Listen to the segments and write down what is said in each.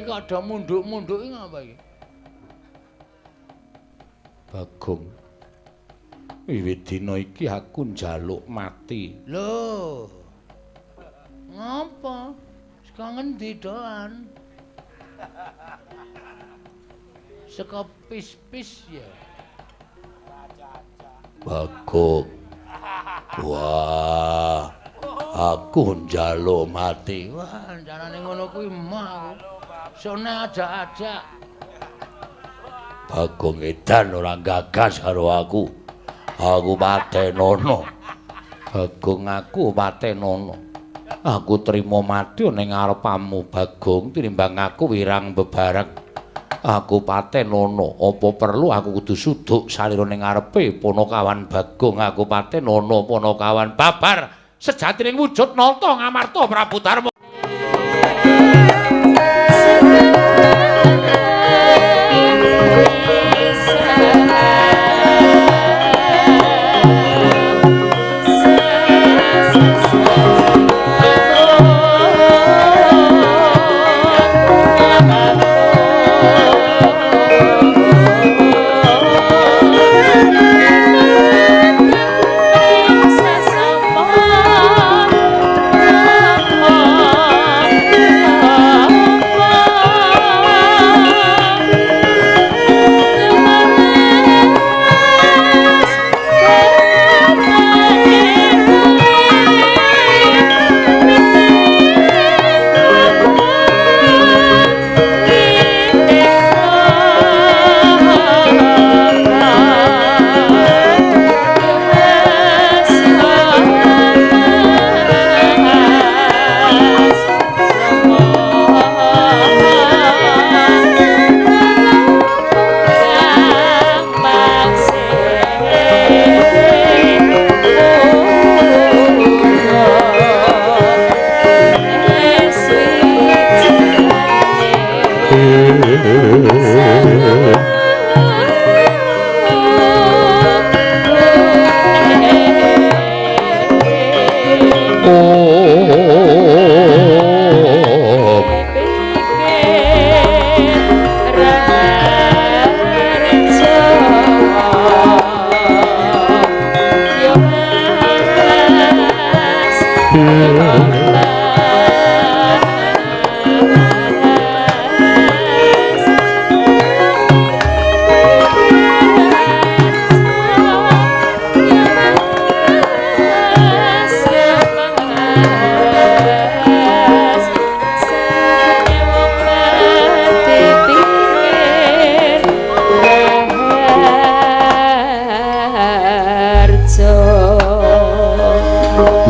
Iki kok do munduk-munduk iki ngapa iki? Bagong. Wiwit dina iki aku njaluk mati. Lho. Ngapa? Saka ngendi doan? Saka pis-pis ya. Bagong. Wah. Aku njaluk mati. Wah, carane ngono kuwi mah aku. Sone ajak-ajak. Bagong edan ora gagas karo aku. Aku patenono. Bagong aku patenono. Aku trimo mati ning ngarepamu Bagong tinimbang aku wirang bebareng. Aku patenono. Apa perlu aku kudu suduk salira ning ngarepe Panakawan Bagong. Aku patenono Panakawan babar sejatining wujud nata Ngamarta Prabu Darma.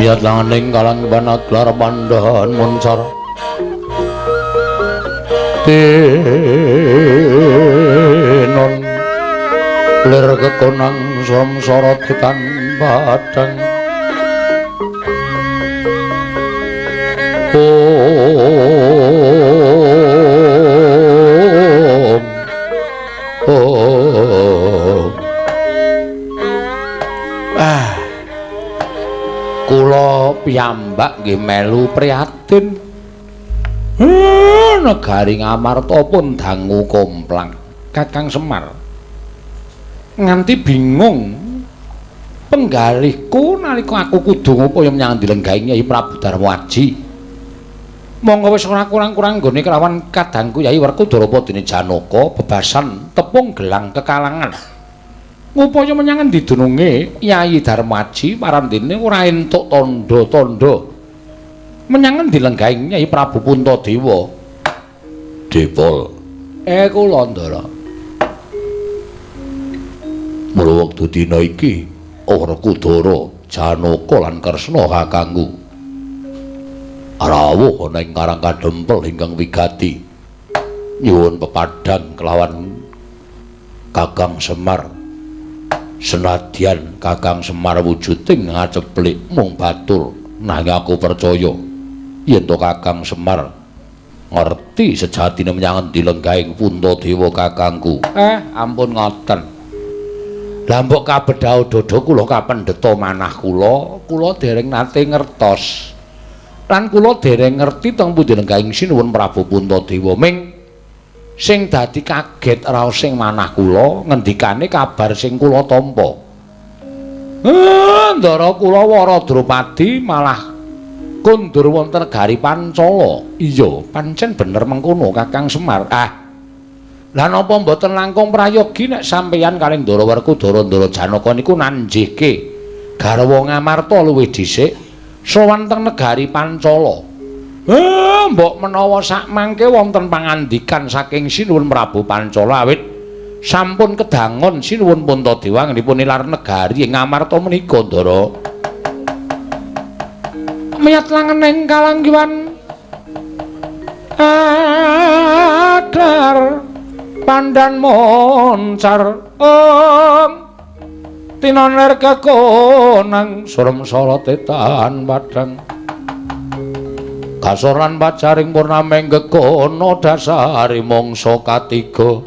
Miyat langaning kalang banaglar pandhahan muncar tinon lir kekonang samsara tekan padang. Om Om. Ah, kula piyambak nggih melu prihatin. Negari Ngamarta pun dangu komplang Kakang Semar. Nganti bingung penggalihku nalika aku kudu ngupaya menyang dilenggahi Kyai Prabu Darmaji. Monggo wis ora kurang-kurang nggone kelawan kadangku Yai Werkudara padene Janaka bebasan tepung gelang kekalangan. Ngupaya menyang endi dununge Yai Darmaji parandene ora entuk tandha-tandha. Menyang endi lenggahing Kyai Prabu Puntadewa? Depol. Kula Ndara. Mula wektu dina iki Werkudara, Janaka lan Kresna kakangku rawuh ana ing Karang Kadempel ingkang wigati nyuwun pepadang kelawan Kakang Semar. Senadyan Kakang Semar wujuding ngaceplik mung batur, nanging aku percaya yen to Kakang Semar ngerti sejatine menyang endi lenggahing Puntadewa kakangku. Ampun ngoten. Lah mbok kabedhao dada kula kapendheta manah kula, kula dereng nate ngertos. Lan kula dereng ngerti teng pundi lenggahing Sinuwun Prabu Puntadewa. Ming Sing dadi kaget raos sing manah kula ngendikane kabar sing kula tampa. Ndara kula Wara Drupadi malah kondur wonten negari Pancala. Iya, pancen bener mengkono Kakang Semar. Ah. Lah napa mboten langkung prayogi nek sampeyan kalih Ndara Werkudara Ndara Janaka niku nanjihke garwa Ngamarta luwih dhisik sowan teng negari Pancala. Mbok menawa sakmangke wonten pangandikan saking Sinuwun Prabu Pancala awit sampun kedangon Sinuwun Puntadewa anggenipun nilar negari ing Ngamarta menika, Ndara. Miyat langening kalanggiwan adar pandan moncar ong tinoner kekonang surem sorote tan padang kasoran pacaring purnameng gegono dasari mangsa katiga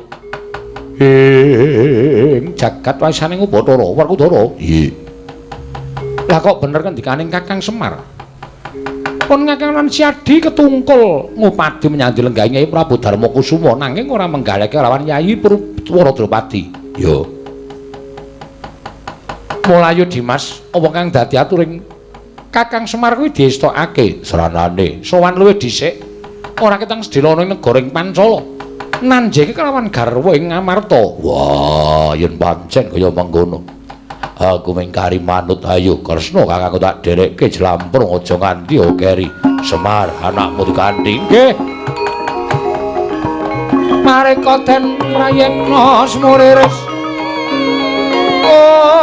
ing jagat wasaning Upacara Werkudara. Iya. Lah kok bener ngendikaning Kakang Semar? Pun Kakang lan Siadi ketungkul ngupadi menyang dilenggahi Nyai Prabu Darmakusuma nanging ora menggaleke lawan Nyai Wara Drupadi. Ya. Mulayu Dimas, apa kang dadi aturing Kakang Semar kuwi diestokake sranane sowan luwih dhisik ora ketang sedhela ana ing negara ing Pancala nanjeke kelawan garwa ing Ngamarta. Wah, yen pancen kaya mengkono aku ming kari manut. Ayo Kresna kakangku tak dherekke jlamprung aja nganti keri. Semar anakmu dikanthi. Nggih. Mareka den prayekna semuriris. Om.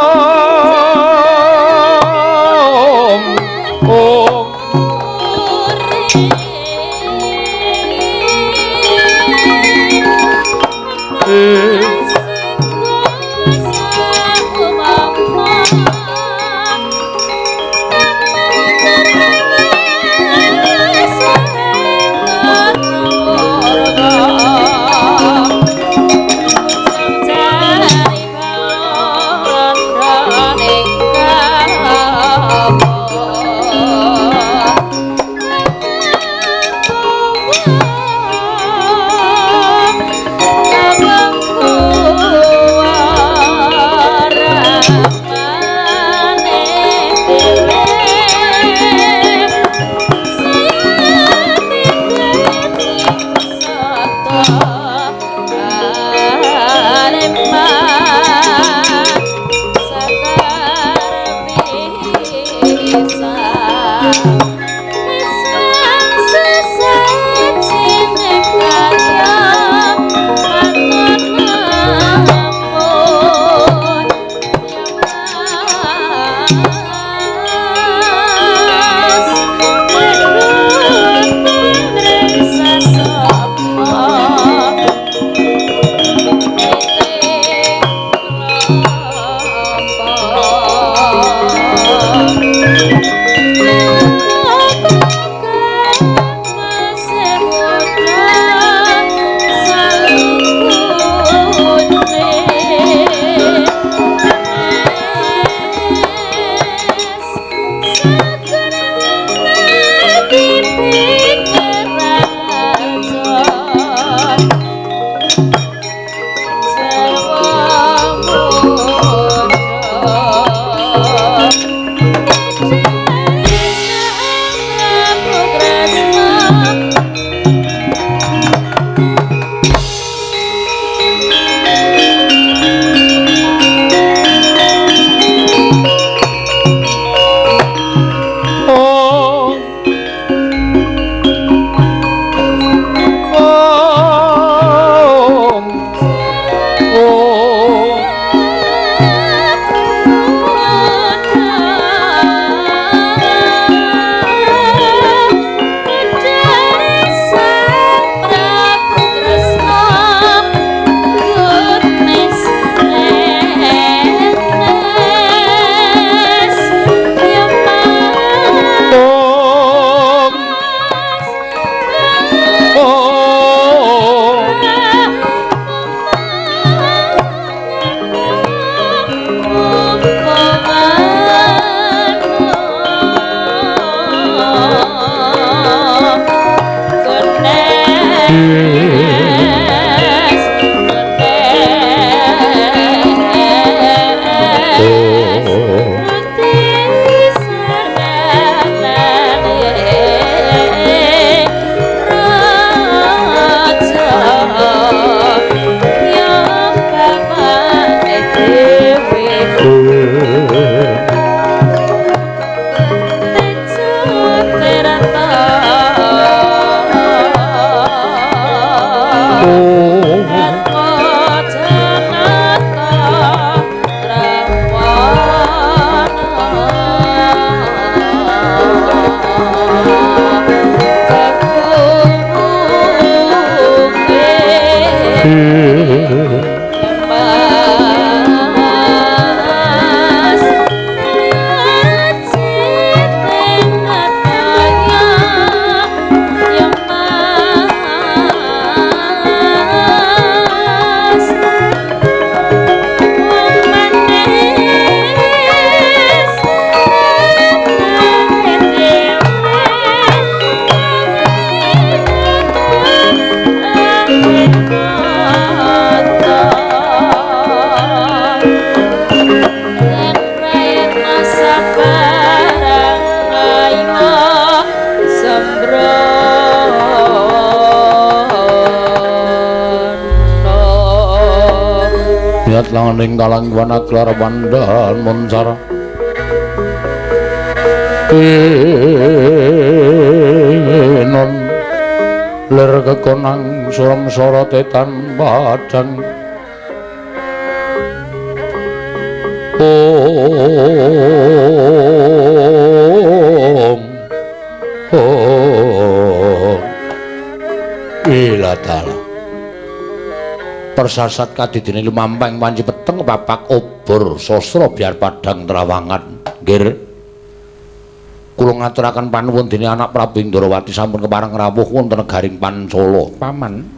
Langaning kalang wana klar pandan moncar non lir kekonang suram sorote tan padang om om ilatala persasat kadidene lumampang wanci peteng papak obor sastra biar padang trawangan. Nggih, kula ngaturaken panuwun dene anak Prabu Indrawati sampun kepareng rawuh wonten negaring Pancala. Paman,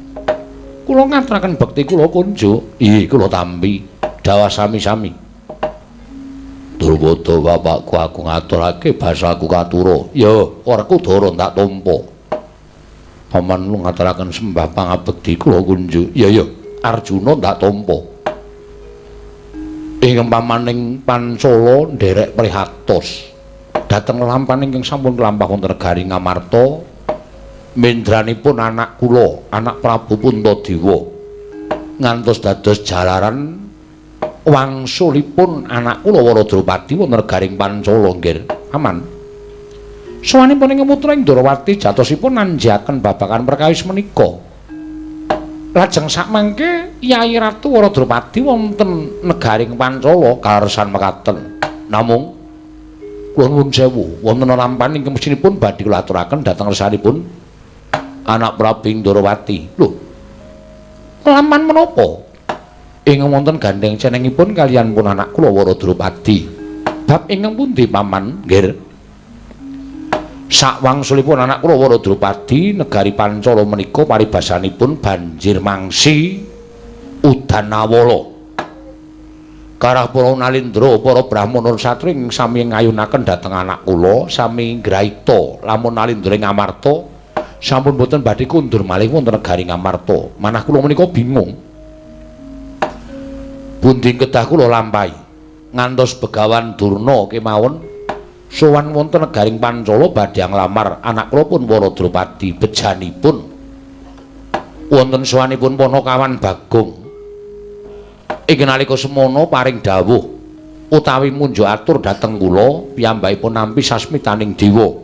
kula ngaturaken bekti kula kunjuk. Inggih, kula tampi dawah sami-sami. Durwada bapakku aku ngaturake basaku katura. Ya, Werkudara tak tampa. Paman ngaturaken sembah pangabekti kula kunjuk. Ya ya, Arjuna tak tampa. Ingkang pamaning Pancala nderek prihatos dhateng lelampahan ingkang sampun lampah wonten negari Ngamarta mendranipun anak kula, anak Prabu Puntadewa ngantos dados jalaran wangsulipun anak kula Wara Drupadi wonten negaring Pancala. Nggih, aman. Sowanipun ingkang putra Indrawati jatosipun nanjaken babagan perkawis menika. Lajeng sakmangke Yayi Ratu Wara Drupadi wonten negaring Pancala kalersan mekaten. Namung kula nuwun sewu, wonten lelampahan ingkang mestinipun badhe kula aturaken dhateng resanipun anak Prabu Indrawati. Lho, lelampahan menapa? Ingkang wonten gandheng cenengipun kaliyan pun anak kula Wara Drupadi. Bab ingkang pundi paman? Nggih. Sakwangsulipun anak kula Wara Drupadi negari Pancala menika paribasanipun banjir mangsi udan awala. Karah para nalindra, para brahmana satri sami ngayunaken dhateng anak kula sami ngraita lamun nalindra ing Ngamarta sampun boten badhe kundur malih wonten negari Ngamarta. Manah kula menika bingung. Pundi kedah kula lampahi ngantos Begawan Durna kemawon sowan wonten negaring Pancala badhe nglamar anak kula pun Wara Drupadi. Bejanipun wonten sowanipun Panakawan Bagong. Ing nalika semono paring dawuh utawi munjuk atur dhateng kula piyambakipun nampi sasmitaning dewa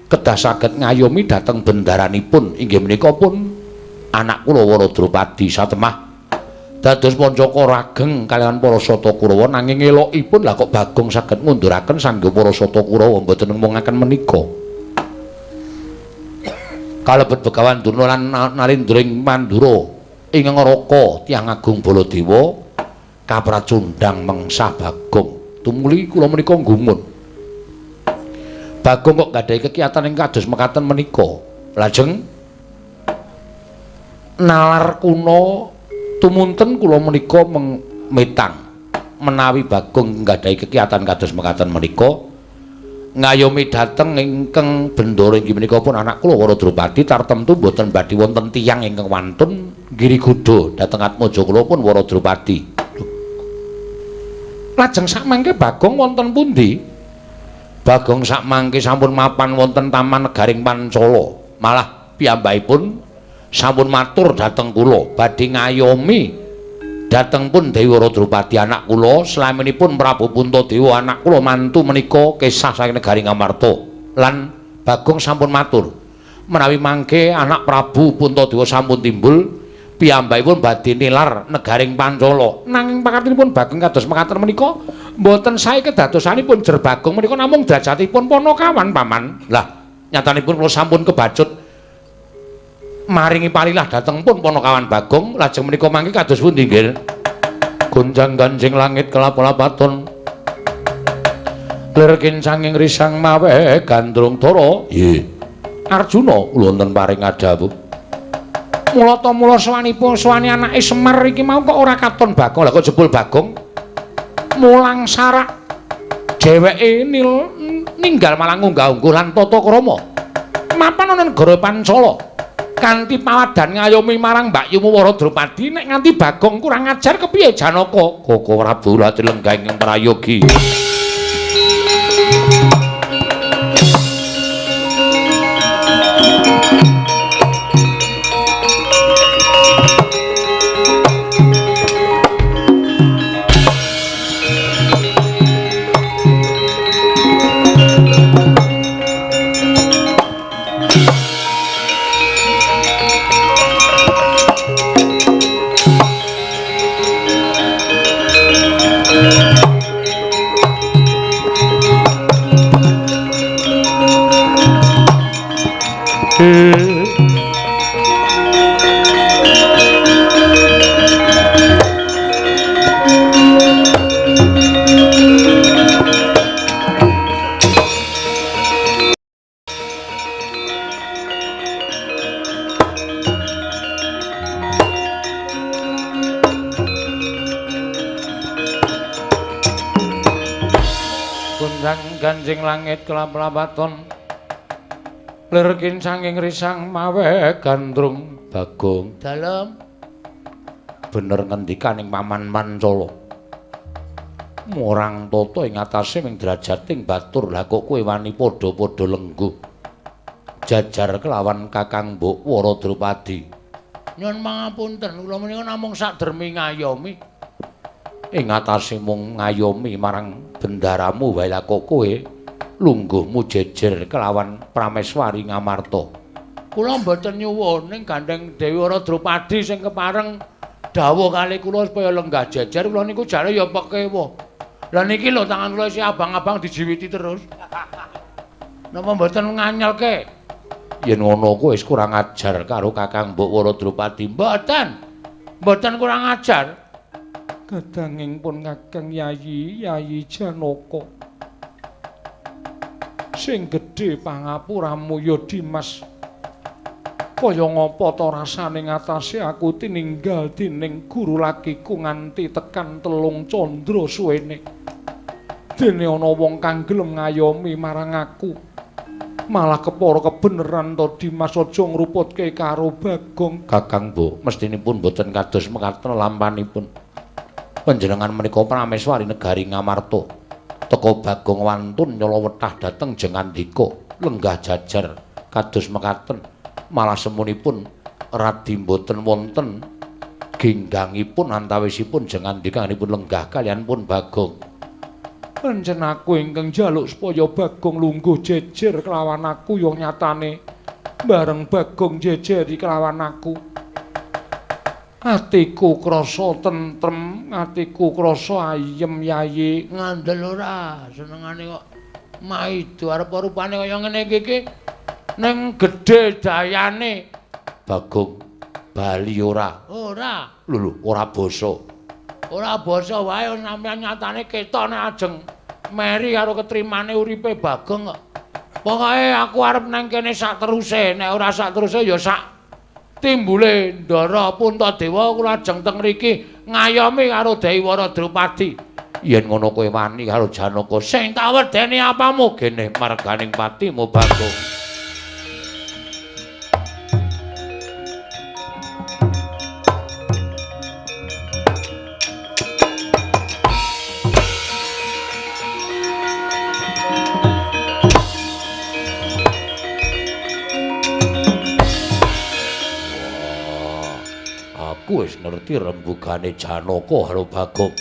kedah saged ngayomi dhateng bendaranipun inggih menika pun anak kula Wara Drupadi. Satemah dados Pancaka rageng kaliyan para Sata Kurawa, nanging elokipun lah kok Bagong saged ngunduraken sangga para Sata Kurawa mboten nemungaken menika. Kalebet Begawan Durna lan Nalindra ing Mandura ing Ngaraka tiyang agung Baladewa kapracundhang mengsah Bagong. Tumuli kula menika gumun. Bagong kok gadhahi kekiyatan ing kados mekaten menika. Lajeng nalar kuna tumunten kula menika metang menawi Bagong nggadahi kekiyatan kados mekaten menika ngayomi dhateng ingkang bendara inggih menika pun anak kula Wara Drupadi tartemtu boten badhe wonten tiyang ingkang wantun nggiri gudha dhateng atmaja kula pun Wara Drupadi. Lajeng sakmangke Bagong wonten pundi? Bagong sakmangke sampun mapan wonten taman negaring Pancala. Malah piyambakipun sampun matur dhateng kula badhe ngayomi dhateng pun Dewi Wara Drupadi anak kula slaminipun Prabu Puntadewa anak kula mantu menika kesah saking negari Ngamarta. Lan Bagong sampun matur menawi mangke anak Prabu Puntadewa sampun timbul piyambakipun badhe nilar negaring Pancala. Nanging pakartinipun Bagong kados mekaten menika mboten sae kedadosanipun jer Bagong menika namung derajatipun Panakawan paman. Lah nyatanipun kula sampun kebacut maringi palilah dhateng pun Panakawan Bagong. Lajeng menika mangke kados pundi nggih? Gonjang ganjing langit kelap-lapaton lir kincanging risang mawe gandrung dara. Nggih Arjuna wonten paring adhawuh. Mulata mula sowanipun sowani anake Semar iki mau kok ora katon Bagong. Lah kok jebul Bagong mulang sarak dheweke ninggal malah ngunggah-ungguh lan tata krama mapan ana negara Pancala kanthi pawadan ngayomi marang mbakyumu Wara Drupadi. Nek nganti Bagong kurang ajar kepiye Janaka? Koko Prabu lati lenggah ing prayogi. Ganjing langit kelap-lapaton lir kincanging risang mawe gandrung. Bagong dalem bener ngendikaning Paman Mancala, murang tata ing atase ming drajating batur. Lah kok kowe wani padha-padha lengguh jajar kelawan Kakang Mbok Wara Drupadi? Nyuwun pangapunten, kula menika namung sakdermi ngayomi. Ing atase mung ngayomi marang bendaramu wae, lah kok kowe lungguhmu jejer kelawan Prameswari Ngamarta? Kula mboten nyuwun, ning gandeng Dewi Wara Drupadi sing kepareng dawuh kali kula supaya lenggah jejer, kula niku jare ya pekewa. Lah niki lho tangan kula isih abang-abang dijiwiti terus. Napa mboten nganyelke? Yen ngono kowe wis kurang ajar karo Kakang Mbok Wara Drupadi. Mboten. Mboten kurang ajar. Kadanging pun Kakang Yayi, Yayi Janaka. Sing gedhe pangapuramu ya Dimas. Kaya ngapa ta rasane ngatasé aku tininggal dening guru lakiku nganti tekan 3 candra suwene. Dene ana wong kang gelem ngayomi marang aku. Malah kepara kebeneran to Dimas, aja ngruputke karo Bagong. Kakang Mbok, mestinipun boten kados mekaten lampanipun. Panjenengan menika Prameswari negari Ngamarta. Teka Bagong wantun nyalawetah dhateng Jengandika, lenggah jajar kados mekaten. Malah semunipun radi mboten wonten ginggangipun antawisipun Jengandika-nipun lenggah kaliyan pun Bagong. Pancen aku ingkang njaluk supaya Bagong lungguh jejer kelawan aku, ya nyatane bareng Bagong jejeri kelawan aku. Atiku krasa tentrem, atiku krasa ayem Yayi. Ngandel ora senengane kok maido arep rupane kaya ngene iki iki ning gedhe dayane. Bagong bali ora? Ora. Lho lho, ora basa. Ora basa wae sampeyan nyatane ketok nek ajeng meri karo ketrimane uripe Bagong kok. Pokoke aku arep nang kene sak teruse, nek ora sak teruse ya sak timbule Ndara Puntadewa kula ajeng teng mriki ngayomi karo Dewi Wara Drupadi. Yen ngono kowe wani karo Janaka, sing tak wedeni apamu gene marganing patimu Bagong. Wis ngerti rembugane Janaka karo Bagong.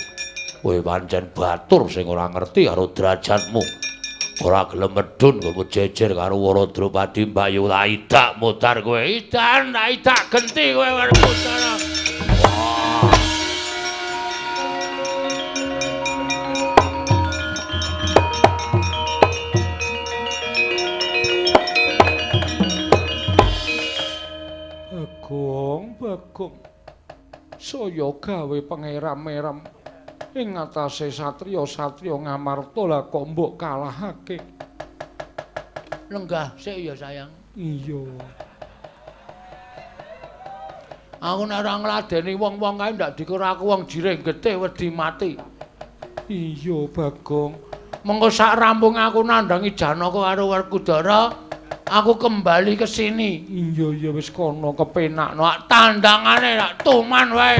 Kowe pancen batur sing ora ngerti karo derajatmu. Ora gelem medhun nggo jejer karo Wara Drupadi mbayu idak mudhar kowe. Idan idak genti kowe Werkudara. Wah. Bagong, Bagong. Saya gawe pangeram-eram ing ngatasé satriya-satriya Ngamarta, lah kok mbok kalahake. Lenggah sik ya sayang. Iya. Aku nek ora ngladeni wong-wong kae ndak dikira aku wong jirih getih wedi mati. Iya Bagong. Mengko sak rampung aku nandhangi Janaka karo Werkudara, aku kembali ke sini. Iya iya wis kono kepenakno tandangane rak tuman wae.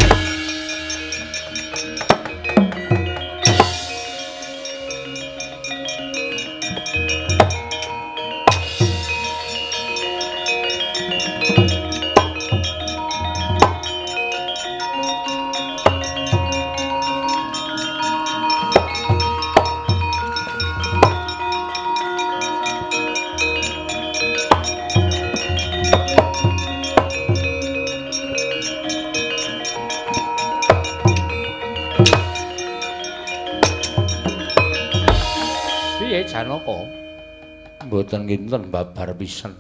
Janaka mboten kinten babar pisan.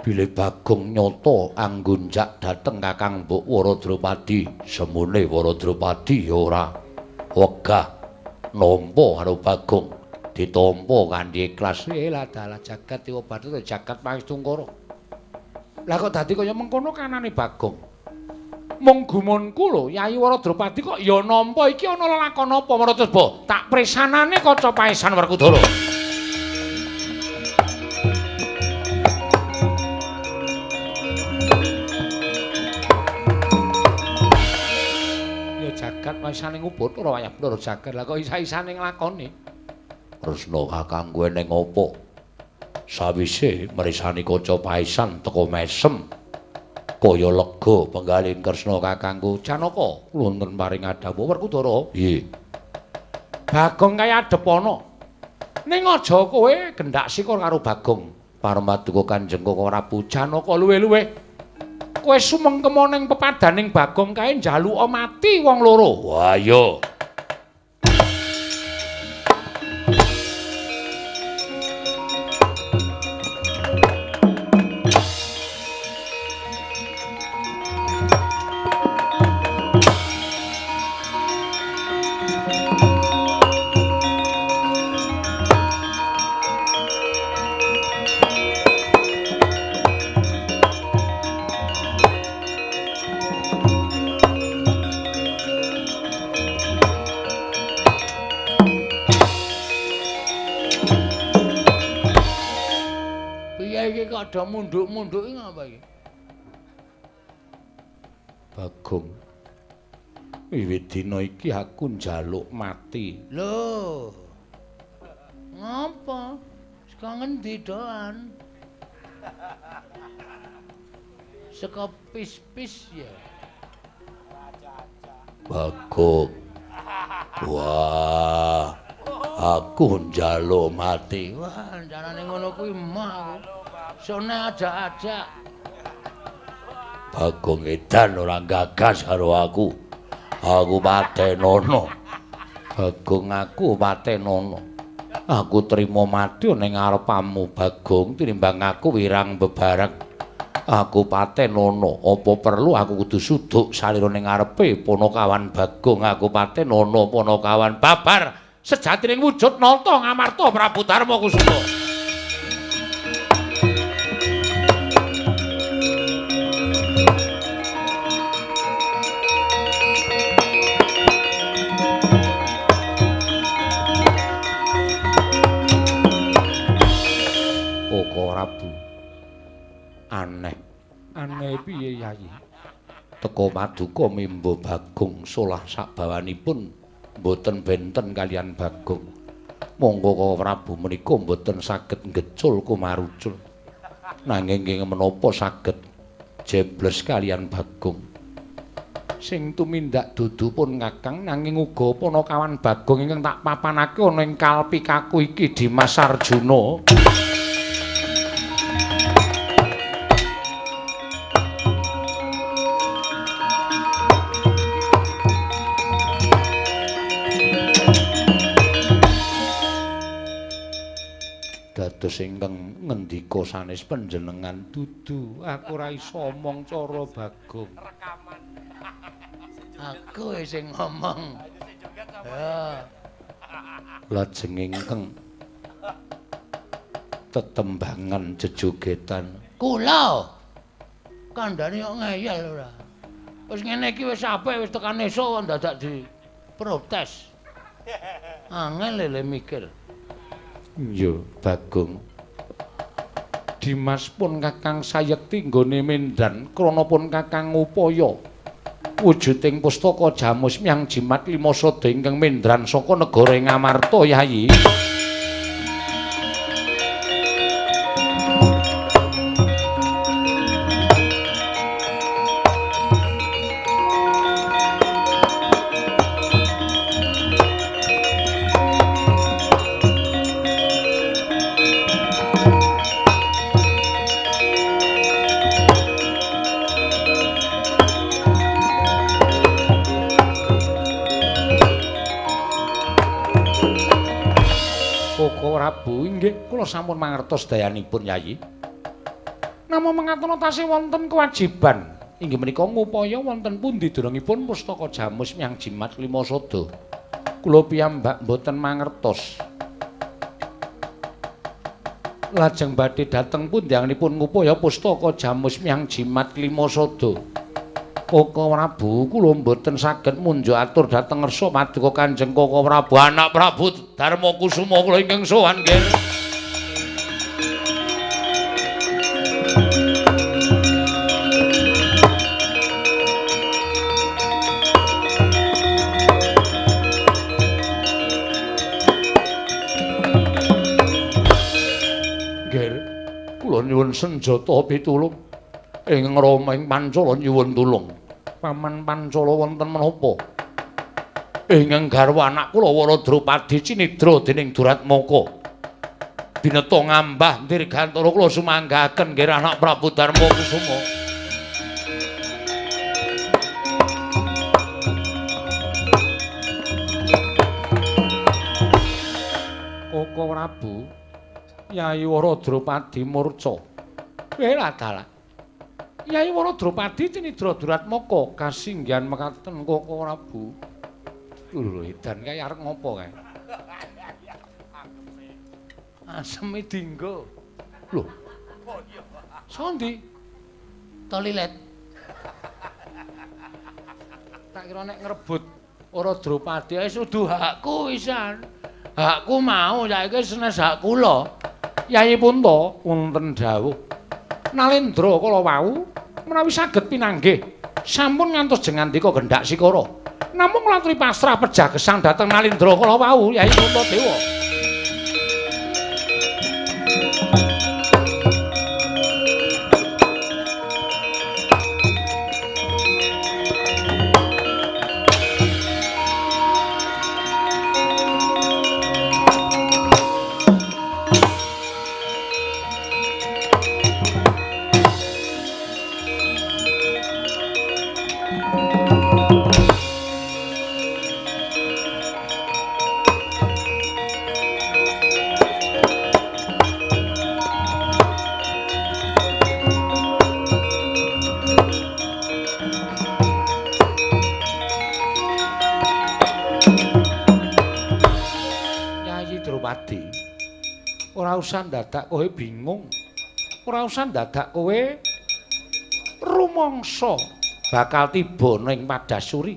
Bilih Bagong nyata anggunjak dhateng Kakang Mbok Waradropadi, semune Waradropadi ya ora wegah nampa karo Bagong, ditampa kanthi ikhlas. Lah dalah jagat Dewa Bathara jagat Pangestungkara. Lah kok dadi kaya mengkono kanane Bagong? Mung gumunku lho, Yayi Waradropadi kok ya nampa iki ana lelakon apa Maracaba? Tak presanane kaca paesan Werkudara. Ya jagat paesane Upacara wayah Bathara jagat. Lah kok isa-isane nglakoni? Kresna kakangku eneng apa? Sawise mresani kaca paesan teka mesem kaya lega penggalin Kresna kakangku. Janaka wonten paring adhawuh Werkudara. Nggih. Bagong kaya adepana. Ning aja kowe gendak sikor karo Bagong. Paramaduka Kanjeng Koko Prabu Janaka luwe-luwe. Kowe sumengkema ning pepadaning Bagong kae njaluka mati wong loro. Wah iya. Ada munduk-munduk iki ngapa iki? Bagong. Wiwit dina iki aku njaluk mati. Lho. Ngapa? Saka ngendi doan? Saka pis-pis ya. Bagong. Wah. Aku njaluk mati. Wah, carane ngono kuwi mah aku. Sone ajak-ajak. Bagong edan ora gagas karo aku. Aku patenono. Bagong aku patenono. Aku trimo mati ning ngarepamu Bagong tinimbang aku wirang bebareng. Aku patenono. Apa perlu aku kudu suduk salira ning ngarepe Panakawan Bagong. Aku patenono Panakawan babar sejatining wujud nata Ngamarta Prabu Darma Kusuma. Prabu. Aneh. Aneh piye Yayi? Teka paduka mimba Bagong solah sabawanipun mboten benten kalian Bagong. Monggo Koko Prabu menika mboten saged ngecul kumarucul. Nanging nggih menapa saged jebles kalian Bagong. Sing tumindak dudu pun Kakang nanging uga panakawan Bagong ingkang tak papanake ana ing kalpikaku iki Dimas Arjuna. Dados ingkang ngendika sanes panjenengan dudu aku ora iso omong cara Bagong. Rekaman. Aku sing ngomong. Ya. Lajeng ingkang tetembangan jejogetan. Kula kandhane kok ngeyel ora. Wis ngene iki wis apik wis tekan esuk dadak diprotes. Angel lele mikir. Iya, Bagong. Dimas pun Kakang sayekti nggone mendan krana pun Kakang ngupaya wujuding pustaka jamus myang jimat lima sada ingkang mendran saka negara Ngamarta Yayi. Koko Prabu, inggih kula sampun mangertos dayanipun Yayi. Namung mengatono tasih wonten kewajiban inggih menika ngupaya wonten pundi derengipun pustaka Jamus Miang Jimat Klima Sada. Kula piyambak mboten mangertos. Lajeng badhe dhateng pundi anggenipun ngupaya pustaka Jamus Miang Jimat Klima Sada. Koko Prabu kula mboten saged munjuk atur dhateng ngersa paduka Kanjeng Koko Prabu anak Prabu Darma Kusuma kula ingkang sowan nggih. Nggih, kula nyuwun senjata pitulung ing Rama ing Pancala nyuwun tulung. Paman Pancala wonten menapa? Ingkang garwa anak kula Wara Drupadi cinidra dening Duratmaka. Dineta ngambah dirgantara kula sumanggahaken nggih anak Prabu Darma Kusuma. Koko Prabu Yayi Wara Drupadi murca. Wela dalah. Yayi Wara Drupadi cinidra Duratmaka kasinggihan mekaten Koko Prabu. Lho edan kae arep ngopo kae? Aseme dinggo. Lho. Sondi? Toilet. Tak kira nek ngrebut Wara Drupadi wis udu hakku wisan. Hakku mau saiki senes hak kula. Yayi Punta wonten dawuh. Nalendra kala wau menawi saged pinanggih sampun ngantos jengandika gendhak sikara. Namung kula aturi pasrah pejah gesang dhateng Nalendra kala wau Yayi Puntadewa. Ora usah dadak kowe bingung. Ora usah dadak kowe rumangsa bakal tiba ning Padasuri.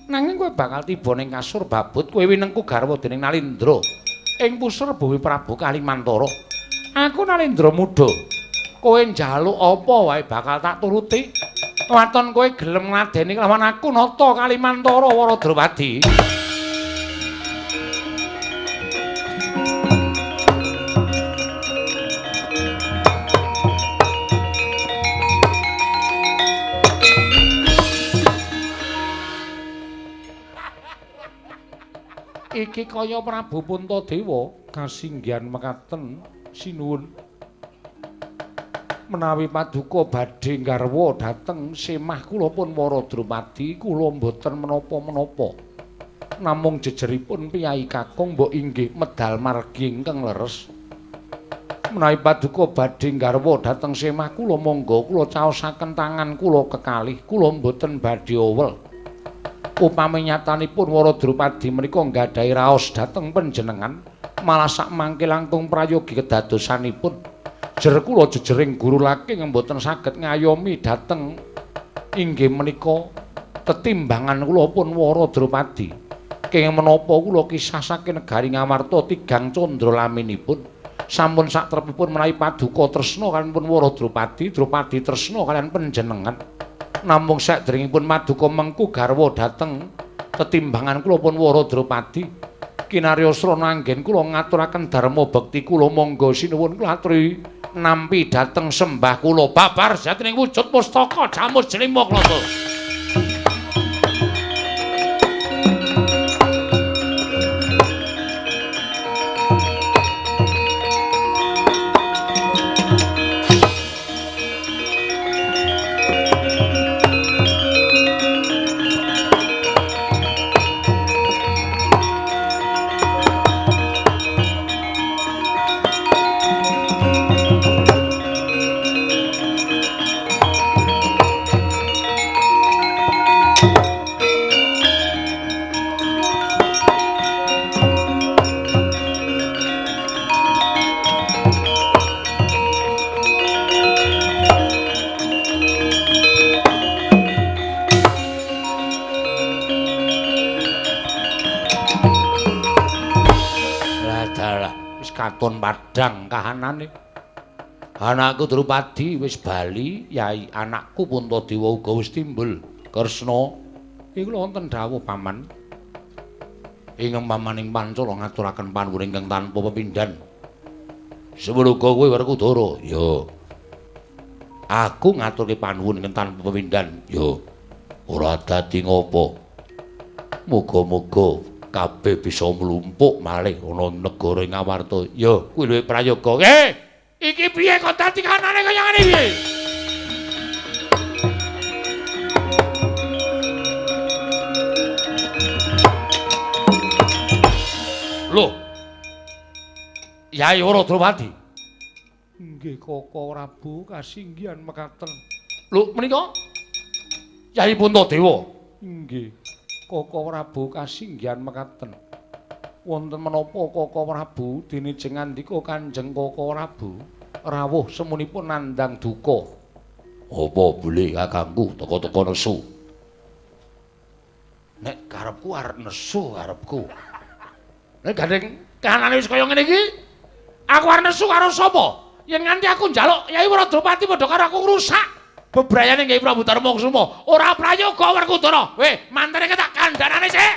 Nanging kowe bakal tiba ning kasur babut kowe winengku garwa dening Nalindra ing pusar bumi Prabu Kalimantara. Aku Nalindra muda. Kowe njaluk apa wae bakal tak turuti. Waton kowe gelem ngladeni lawan aku nata Kalimantara Wara Drupadi. Iki kaya Prabu Puntadewa kasinggihan mekaten sinuwun. Menawi paduka badhe nggarwa dhateng semah kula pun Wara Drupadi kula mboten menapa-menapa. Namung jejeripun piyayi kakung mbok inggih medal margi ingkang leres. Menawi paduka badhe nggarwa dhateng semah kula monggo kula caosaken tangan kula kekalih kula mboten badhe owel. Upami nyatanipun Wara Drupadi menika nggadahi raos dhateng panjenengan malah sak mangke langkung prayogi kedadosanipun. Jer kula jejering guru laking mboten saged ngayomi dhateng inggih menika tetimbangan kula pun Wara Drupadi. Kenging menapa kula kisah saking negari Ngamarta tigang candra laminipun sampun sak trepipun menawi paduka tresna kaliyan pun Wara Drupadi, Drupadi tresna kaliyan panjenengan. Namung sakderengipun paduka mengku garwa dhateng tetimbangan kula pun Wara Drupadi kinarya srana anggen kula ngaturaken dharma bekti kula monggo sinuwun kula aturi nampi dhateng sembah kula babar jatining wujud pustaka Jamus Jlima Klata. Katon padhang kahanane. Anakku Drupadi wis bali, Yai anakku Puntadewa uga wis timbul. Kresna, iku wonten dawuh paman. Ingkang pamaning Pancala ngaturaken panuwun ingkang tanpa pepindhan. Semono uga kowe Werkudara. Ya. Aku ngaturke panuwun ingkang tanpa pepindhan. Ya. Ora dadi ngopo. Muga-muga kabeh bisa mlumpuk malih ana negara Ngawarta. Ya, kuwi luwih prayoga. Iki piye kok dadi kanane kaya ngene piye? Lho. Yai Wara Drupadi. Nggih Koko Prabu kasinggihan mekaten. Lho menika Yai Puntadewa. Nggih. Koko Prabu kasinggihan mekaten. Wonten menapa Koko Prabu dene jeng ngandika Kanjeng Koko Prabu rawuh semunipun nandhang duka. Apa boleh kakangku teka-teka nesu? Nek karepku arep nesu karepku. Nek gandeng kahanane wis kaya ngene iki, aku arep nesu karo sapa? Yen nganti aku njaluk Yai Wara Drupadi padha karo aku ngrusak bebrayane Kyai Prabu Darmakusuma. Ora prayoga Werkudara. Weh, mantene tak kandhanane sik.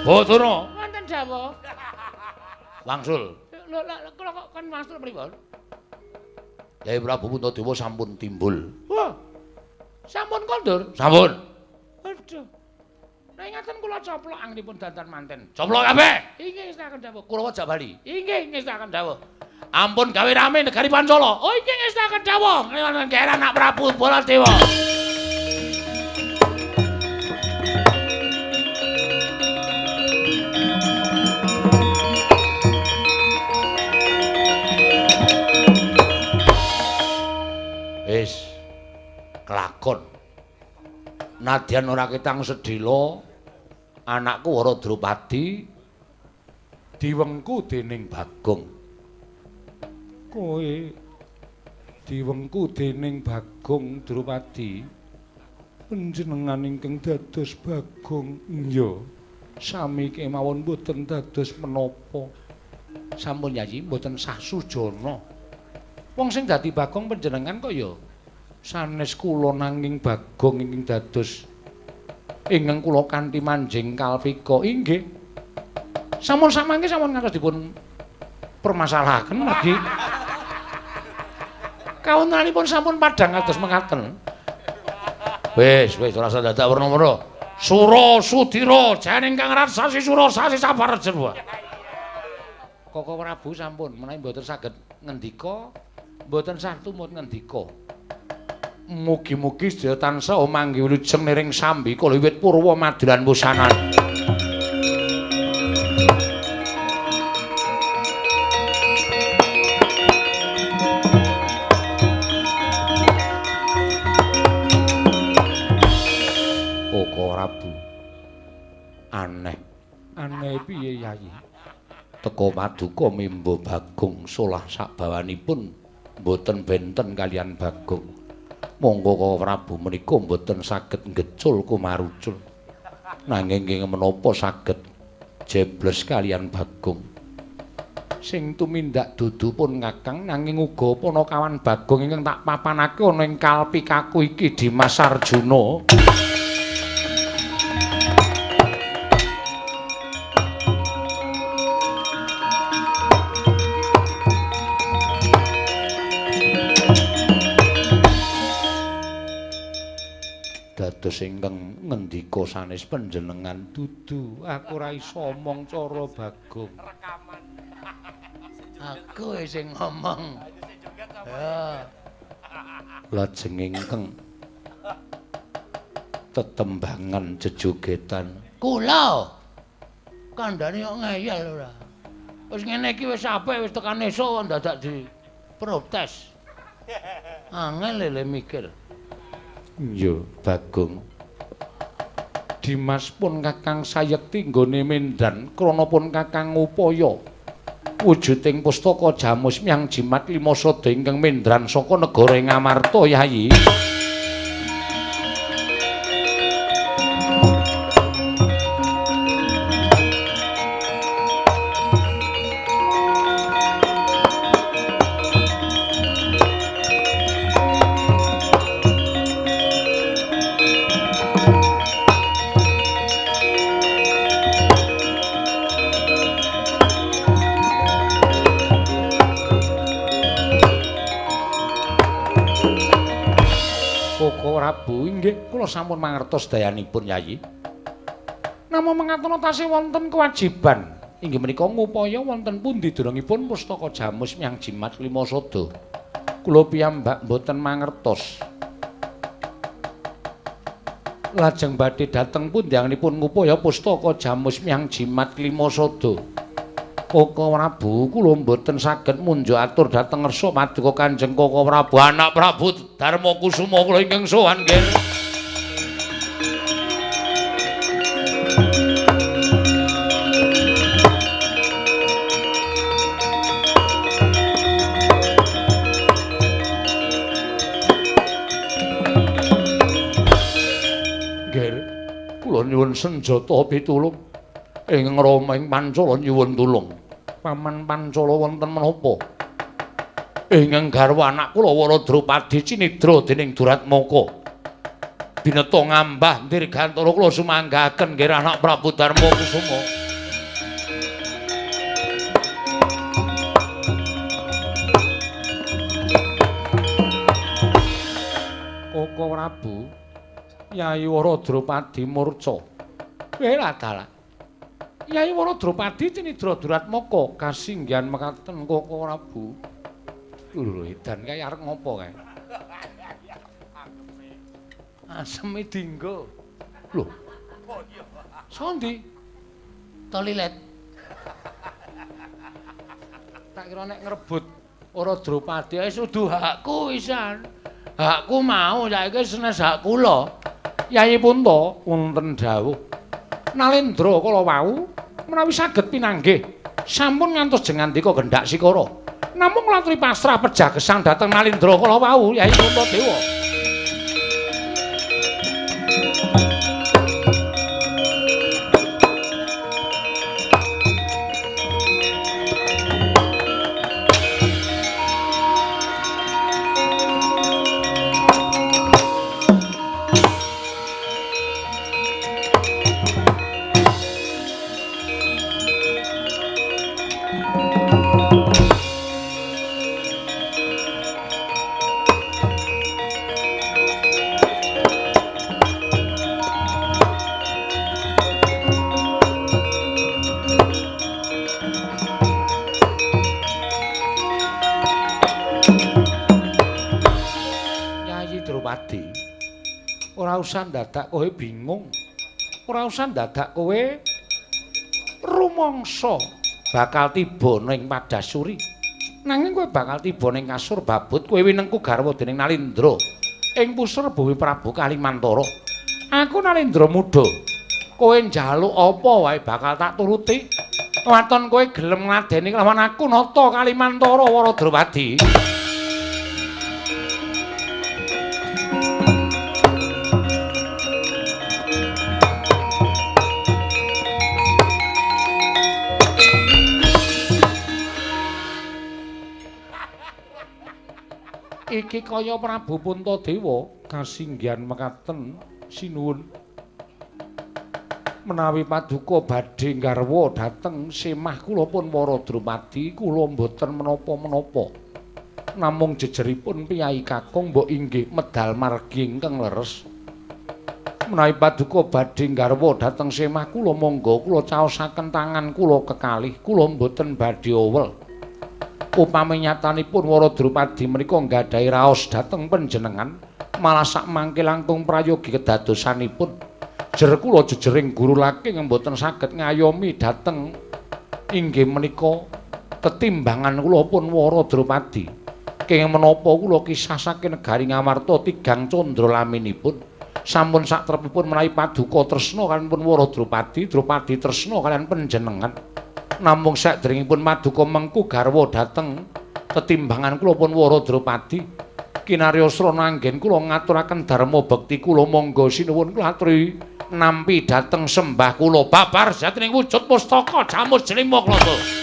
Bathara, wonten dawuh. Wangsul. Lho, kula kok kon wangsul pripun? Kyai Prabu Puntadewa sampun timbul. Wah. Sampun kondur? Sampun. Aduh. Nek ngaten kula coplok anggenipun dandan manten. Coplok kabeh. Inggih ngestakaken dawuh. Kula jak bali. Inggih ngestakaken dawuh. Ampun gawe rame negari Pancala. Oh inggih ngestakaken dawuh. Ngene anak Prabu Baladewa. Wis kelakon. Nadyan ora ketang sedhela, anakku Wara Drupadi diwengku dening Bagong. Kowe diwengku dening Bagong Drupadi. Panjenengan ingkang dados Bagong. Iya. Sami kemawon mboten dados menapa. Sampun Yayi mboten sah sujana. Wong sing dadi Bagong panjenengan kok ya sanes kula nanging Bagong ingkang dados ingkang kula kanthi manjing kalpika. Inggih. Sampun samangke sampun ngantos dipun permasalahaken mergi kawontenanipun sampun padhang kados mekaten. Wis, wis ora usah dadak werna-werna. Sura Sudira jane ingkang raksasi sura sasi sabar jewa. Koko Prabu sampun menawi mboten saged ngendika, mboten sah tumut ngendika. Mugi-mugi sedaya tansah manggih wilujeng niring sambi kala wiwit purwa madulan wusanan. Koko Prabu. Aneh. Aneh piye Yayi? Teka paduka mimba Bagong solah sabawanipun mboten benten kaliyan Bagong. Monggo Koko Prabu menika mboten saged ngecul kumarucul. Nanging nggih menapa saged jebles kaliyan Bagong. Sing tumindak dudu pun Kakang nanging uga panakawan Bagong ingkang tak papanake ana ing kalpikaku iki Dimas Arjuna. Dados ingkang ngendika sanes panjenengan dudu aku ora iso omong cara Bagong. Rekaman. Aku sing ngomong. Ya. Lajeng ingkang tetembangan jejogetan. Kula kandhane kok ngeyel ora. Wis ngene iki wis apik wis tekan esuk kok dadak diprotes. Angel lho mikir. Iya, Bagong. Dimas pun Kakang sayekti nggone mendan krana pun Kakang ngupaya wujuding pustaka jamus myang jimat lima sada ingkang mendran saka negara Ngamarta, Yayi. Koko Prabu, inggih kula sampun mangertos dayanipun Yayi. Namung mengatono tasih wonten kewajiban inggih menika ngupaya wonten pundi durungipun pustaka Jamus Miang Jimat Klimasada. Kula piyambak mboten mangertos. Lajeng badhe dhateng pundi anggenipun ngupaya pustaka Jamus Miang Jimat Klimasada. Koko Prabu, kula mboten saged munjuk atur dhateng ngersa paduka Kanjeng Koko Prabu, anak Prabu Darma Kusuma kula ingkang sowan nggih. Nggih, kula nyuwun senjata pitulung ing Rama ing Pancala nyuwun tulung. Paman Pancala wonten menapa? Ingkang garwa anak kula Wara Drupadi cinidra dening Duratmaka. Bineta ngambah dirgantara kula sumanggahaken nggih anak Prabu Darma Kusuma. Koko Prabu, Yayi Wara Drupadi murca. Welah dalah. Yai Wara Drupadi cinidra Duratmaka kasinggihan mekaten Koko Prabu. Lho edan kae arep ngopo kae? Aseme dinggo. Lho. Sondi? Toilet. Tak kira nek ngrebut Wara Drupadi wis udu hakku wisan. Hakku mau saiki senes hak kula. Yai Punta wonten dawuh. Nalendra kala wau menawi saged pinanggih sampun ngantos jengandika gendhak sikara. Namung kula aturi pasrah pejah gesang dhateng Nalendra kala wau Yai Puntadewa. Ora usah dadak kowe bingung. Ora usah dadak kowe rumangsa bakal tiba ning Padasuri. Nanging kowe bakal tiba ning kasur babut kowe winengku garwa dening Nalindra ing pusar bumi Prabu Kalimantara. Aku Nalindra muda. Kowe njaluk apa wae bakal tak turuti. Waton kowe gelem ngladeni kelawan aku nata Kalimantara Wara Drupadi. Iki kaya Prabu Puntadewa kasinggihan mekaten sinuwun. Menawi paduka badhe nggarwa dhateng semah kula pun Wara Drupadi kula mboten menapa-menapa. Namung jejeripun piyayi kakung mbok inggih medal margi ingkang leres. Menawi paduka badhe nggarwa dhateng semah kula monggo kula caosaken tangan kula kekalih kula mboten badhe owel. Upami nyatanipun Wara Drupadi menika nggadahi raos dhateng panjenengan malah sak mangke langkung prayogi kedadosanipun. Jer kula jejering guru laking mboten saged ngayomi dhateng inggih menika tetimbangan kula pun Wara Drupadi. Kenging menapa kula kisah saking negari Ngamarta tigang candra laminipun. Sampun satrepipun menawi paduka tresna kaliyan pun Wara Drupadi, Drupadi tresna kaliyan panjenengan. Namung sakderengipun paduka mengku garwa dhateng tetimbangan kula pun Wara Drupadi kinarya srana anggen kula ngaturaken dharma bekti kula monggo sinuwun kula aturi nampi dhateng sembah kula babar jatining wujud pustaka Jamus Jlima Klata.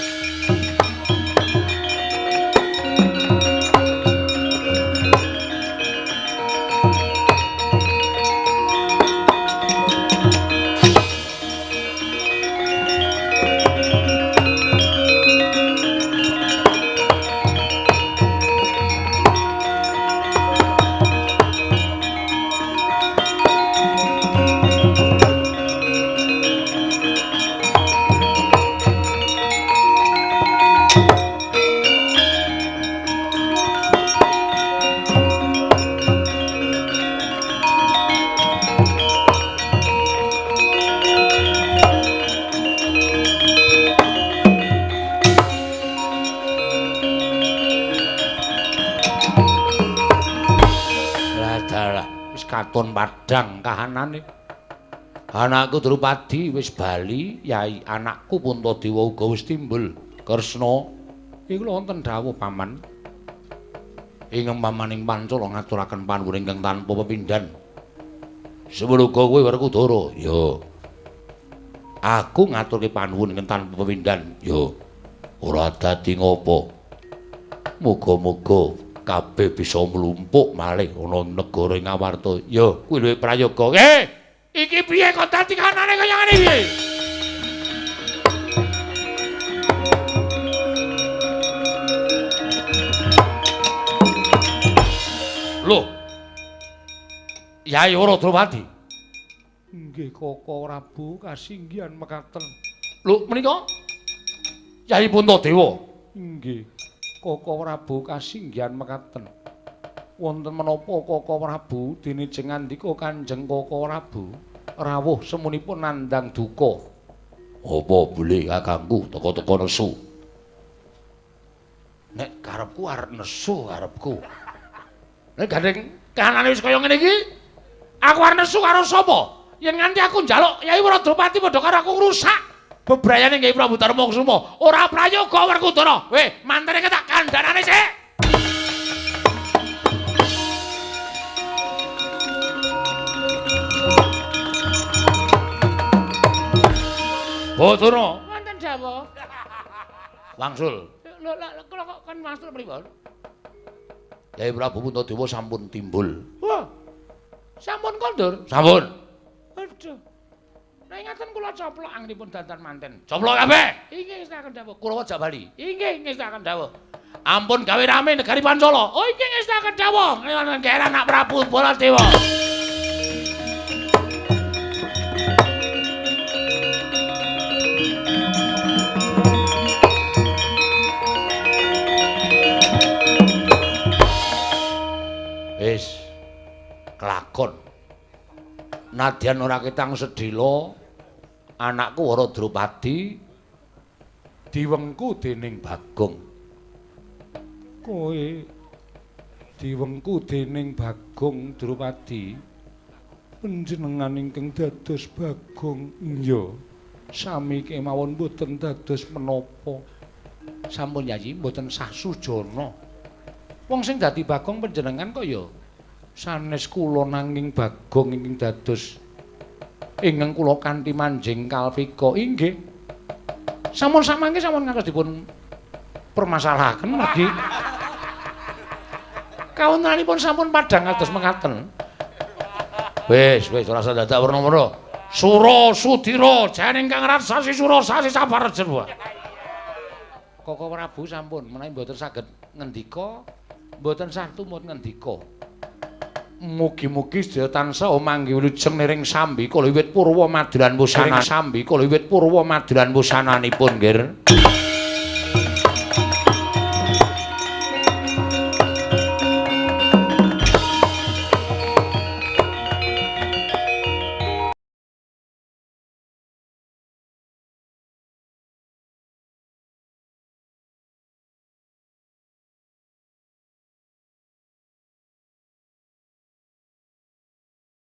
Katon padhang kahanane. Anakku Drupadi wis bali, Yai anakku Puntadewa uga wis timbul. Kresna, iku wonten dawuh paman. Ing pamaning Pancala ngaturaken panuwun ingkang tanpa pepindhan. Semono uga kowe Werkudara. Ya. Aku ngaturke panuwun ingkang tanpa pepindhan. Ya. Ora dadi ngopo. Muga-muga kabeh bisa mlumpuk malih ana negara ing Awarta. Ya, kuwi luwih prayoga. Iki piye kok dadi kanane kaya ngene iki? Lho. Yai Wara Drupadi. Nggih Koko Prabu kasinggihan mekaten. Lho menika Yai Puntadewa. Nggih. Koko Prabu kasinggihan mekaten. Wonten menapa Koko Prabu dene jeng ngandika Kanjeng Koko Prabu rawuh semunipun nandhang duka. Apa boleh kakangku teka-teka nesu? Nek karepku arep nesu karepku. Nek gandeng kahanane wis kaya ngene iki, aku arep nesu karo sapa? Yen nganti aku njaluk Yai Wara Drupadi padha karo aku ngrusak bebrayane Kyai Prabu Darma Kusuma. Ora prayoga Werkudara. Weh, mantene tak kandhanane sik. Bathara, wonten dawuh. Wangsul. Lho, kula kok kon wangsul pripun? Kyai Prabu Puntadewa sampun timbul. Wah. Sampun kondur? Sampun. Aduh. Nek ngaten kula coplok anggenipun dandan manten. Coplok kabeh. Inggih ngestakaken dawuh. Kula wajak bali. Inggih ngestakaken dawuh. Ampun gawe rame negari Pancala. Oh inggih ngestakaken dawuh. Ngene anak Prabu Baladewa. Wis kelakon. Nadyan ora ketang sedhela, anakku Wara Drupadi diwengku dening Bagong. Kowe diwengku dening Bagong Drupadi. Panjenengan ingkang dados Bagong. Iya. Sami kemawon mboten dados menapa. Sampun Yayi mboten sah sujana. Wong sing dadi Bagong panjenengan kok ya sanes kula, nanging Bagong ingkang dados ingkang kula kanthi manjing kalpika. Inggih. Sampun samangke sampun ngantos dipun permasalahaken mergi kawontenanipun sampun padhang kados mekaten. Wis, wis ora usah dadak werna-werna. Sura Sudira jane ingkang raksasi sura sasi sabar jerwa. Koko Prabu sampun menawi mboten saged ngendika, mboten sah tumut ngendika. Mugi-mugi sedaya tansah manggih wilujeng niring sambi kala wiwit purwa madulan wusana sambi kala wiwit purwa madulan wusananipun nggih.